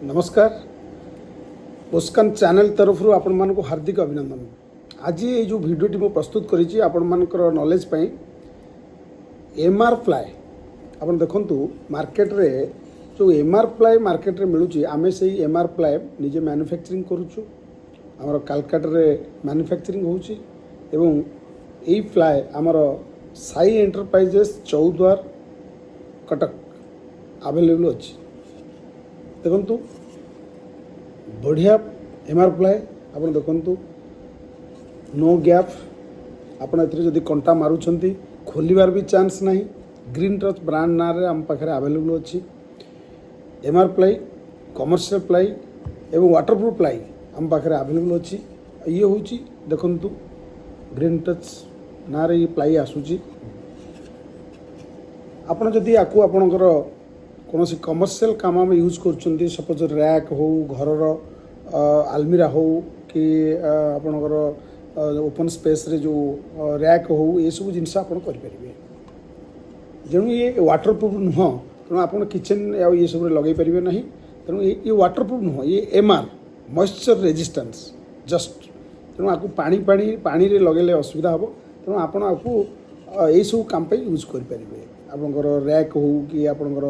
ନମସ୍କାର। ଓସ୍କାନ ଚ୍ୟାନେଲ୍ ତରଫରୁ ଆପଣମାନଙ୍କୁ ହାର୍ଦ୍ଦିକ ଅଭିନନ୍ଦନ। ଆଜି ଏଇ ଯେଉଁ ଭିଡ଼ିଓଟି ମୁଁ ପ୍ରସ୍ତୁତ କରିଛି ଆପଣମାନଙ୍କର ନଲେଜ୍ ପାଇଁ, ଏମ୍ ଆର୍ ପ୍ଲାଏ। ଆପଣ ଦେଖନ୍ତୁ, ମାର୍କେଟରେ ଯେଉଁ ଏମ୍ ଆର୍ ପ୍ଲାଏ ମାର୍କେଟରେ ମିଳୁଛି, ଆମେ ସେଇ ଏମ୍ ଆର୍ ପ୍ଲାଏ ନିଜେ ମ୍ୟାନୁଫ୍ୟାକ୍ଚରିଂ କରୁଛୁ। ଆମର କାଲକାଟାରେ ମ୍ୟାନୁଫ୍ୟାକ୍ଚରିଂ ହେଉଛି ଏବଂ ଏଇ ପ୍ଲାଏ ଆମର ସାଇ ଏଣ୍ଟରପ୍ରାଇଜେସ୍, ଚୌଦ୍ୱାର, କଟକ ଆଭେଲେବୁଲ୍ ଅଛି। ଦେଖନ୍ତୁ, ବଢ଼ିଆ ଏମ୍ ଆର୍ ପ୍ଲାଏ। ଆପଣ ଦେଖନ୍ତୁ, ନୋ ଗ୍ୟାପ୍। ଆପଣ ଏଥିରେ ଯଦି କଣ୍ଟା ମାରୁଛନ୍ତି, ଖୋଲିବାର ବି ଚାନ୍ସ ନାହିଁ। ଗ୍ରୀନ୍ ଟଚ୍ ବ୍ରାଣ୍ଡ ନାଁରେ ଆମ ପାଖରେ ଆଭେଲେବୁଲ୍ ଅଛି। M R ply, commercial ply ଏବଂ ୱାଟରପ୍ରୁଫ୍ ପ୍ଲାଇ ଆମ ପାଖରେ ଆଭେଲେବୁଲ୍ ଅଛି। ଇଏ ହେଉଛି, ଦେଖନ୍ତୁ, ଗ୍ରୀନ୍ ଟଚ୍ ନାଁରେ ଇଏ ପ୍ଲାଇ ଆସୁଛି। ଆପଣ ଯଦି ଆକୁ ଆପଣଙ୍କର କୌଣସି କମର୍ସିଆଲ କାମ ଆମେ ୟୁଜ୍ କରୁଛନ୍ତି, ସପୋଜ୍ ର୍ୟାକ୍ ହଉ, ଘରର ଆଲମିରା ହଉ କି ଆପଣଙ୍କର ଓପନ୍ ସ୍ପେସ୍ରେ ଯେଉଁ ର୍ୟାକ୍ ହଉ, ଏସବୁ ଜିନିଷ ଆପଣ କରିପାରିବେ। ତେଣୁ ଇଏ ୱାଟରପ୍ରୁଫ୍ ନୁହଁ, ତେଣୁ ଆପଣ କିଚେନ୍ ଆଉ ଇଏ ସବୁରେ ଲଗାଇ ପାରିବେ ନାହିଁ। ତେଣୁ ଇଏ ୱାଟରପ୍ରୁଫ୍ ନୁହଁ, ଇଏ M R moisture resistance just. ତେଣୁ ଆକୁ ପାଣି ପାଣି ପାଣିରେ ଲଗାଇଲେ ଅସୁବିଧା ହେବ। ତେଣୁ ଆପଣ ଆକୁ ଏଇସବୁ କାମ ପାଇଁ ୟୁଜ୍ କରିପାରିବେ। ଆପଣଙ୍କର ର୍ୟାକ୍ ହଉ କି ଆପଣଙ୍କର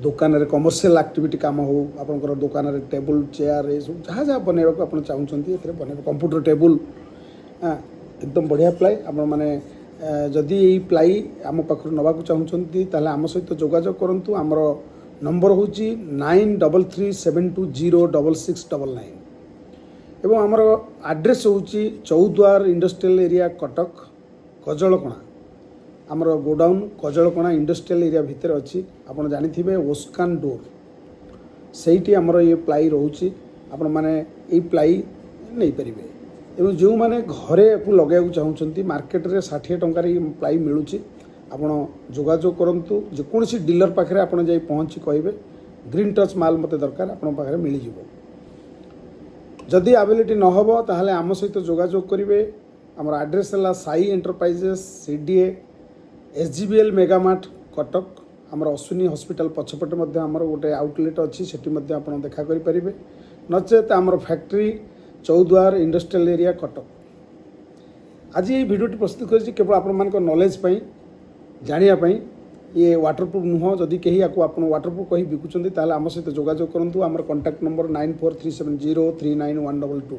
ଦୋକାନରେ କମର୍ସିଆଲ ଆକ୍ଟିଭିଟି କାମ ହଉ, ଆପଣଙ୍କର ଦୋକାନରେ ଟେବୁଲ୍, ଚେୟାର, ଏସବୁ ଯାହା ଯାହା ବନେଇବାକୁ ଆପଣ ଚାହୁଁଛନ୍ତି, ଏଥିରେ ବନେଇବେ। କମ୍ପ୍ୟୁଟର ଟେବୁଲ୍, ଏକଦମ ବଢ଼ିଆ ପ୍ଲାଇ। ଆପଣମାନେ ଯଦି ଏଇ ପ୍ଲାଇ ଆମ ପାଖରୁ ନେବାକୁ ଚାହୁଁଛନ୍ତି, ତାହେଲେ ଆମ ସହିତ ଯୋଗାଯୋଗ କରନ୍ତୁ। ଆମର ନମ୍ବର ହେଉଛି 9337206699 ଏବଂ ଆମର ଆଡ୍ରେସ୍ ହେଉଛି ଚୌଦ୍ୱାର ଇଣ୍ଡଷ୍ଟ୍ରିଆଲ ଏରିଆ, କଟକ, କଜଳକଣା। ଆମର ଗୋଡାଉନ୍ କଜଳକଣା ଇଣ୍ଡଷ୍ଟ୍ରିଆଲ ଏରିଆ ଭିତରେ ଅଛି। ଆପଣ ଜାଣିଥିବେ ଓସ୍କାନ ଡୋର୍, ସେଇଠି ଆମର ଇଏ ପ୍ଲାଇ ରହୁଛି। ଆପଣମାନେ ଏଇ ପ୍ଲାଇ ନେଇପାରିବେ ଏବଂ ଯେଉଁମାନେ ଘରେ ୟାକୁ ଲଗାଇବାକୁ ଚାହୁଁଛନ୍ତି, ମାର୍କେଟରେ 60 ଟଙ୍କାରେ ଏଇ ପ୍ଲାଇ ମିଳୁଛି। ଆପଣ ଯୋଗାଯୋଗ କରନ୍ତୁ। ଯେକୌଣସି ଡିଲର ପାଖରେ ଆପଣ ଯାଇ ପହଞ୍ଚି କହିବେ, ଗ୍ରୀନ୍ ଟଚ୍ ମାଲ ମୋତେ ଦରକାର, ଆପଣଙ୍କ ପାଖରେ ମିଳିଯିବ। ଯଦି ଆଭେଲେବିଲିଟି ନ ହେବ, ତାହେଲେ ଆମ ସହିତ ଯୋଗାଯୋଗ କରିବେ। ଆମର ଆଡ୍ରେସ୍ ହେଲା Sai enterprises, CDA, S G B L Megamart, Cuttack. ଆମର ଅଶ୍ୱିନୀ ହସ୍ପିଟାଲ ପଛପଟେ ମଧ୍ୟ ଆମର ଗୋଟେ ଆଉଟଲେଟ୍ ଅଛି, ସେଠି ମଧ୍ୟ ଆପଣ ଦେଖା କରିପାରିବେ। ନଚେତ୍ ଆମର factory Choudwar industrial area, Cuttack. ଆଜି ଏଇ ଭିଡ଼ିଓଟି ପ୍ରସ୍ତୁତ କରିଛି କେବଳ ଆପଣମାନଙ୍କ ନଲେଜ୍ ପାଇଁ, ଜାଣିବା ପାଇଁ। ଇଏ ୱାଟରପ୍ରୁଫ୍ ନୁହଁ। ଯଦି କେହି ଆକୁ ଆପଣ ୱାଟରପ୍ରୁଫ୍ କହି ବିକୁଛନ୍ତି, ତାହେଲେ ଆମ ସହିତ ଯୋଗାଯୋଗ କରନ୍ତୁ। ଆମର କଣ୍ଟାକ୍ଟ ନମ୍ବର 9437039122।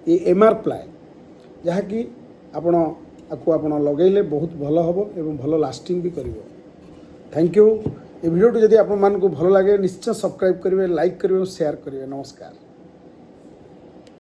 ଇଏ ଏମ୍ ଆର୍ ପ୍ଲାଏ, ଯାହାକି ଆପଣ ଆକୁ ଆପଣ ଲଗାଇଲେ ବହୁତ ଭଲ ହେବ ଏବଂ ଭଲ ଲାଷ୍ଟିଂ ବି କରିବ। Thank you. ଏ ଭିଡ଼ିଓଟି ଯଦି ଆପଣମାନଙ୍କୁ ଭଲ ଲାଗେ, ନିଶ୍ଚୟ ସବସ୍କ୍ରାଇବ୍ କରିବେ, ଲାଇକ୍ କରିବେ ଏବଂ ସେୟାର କରିବେ। ନମସ୍କାର।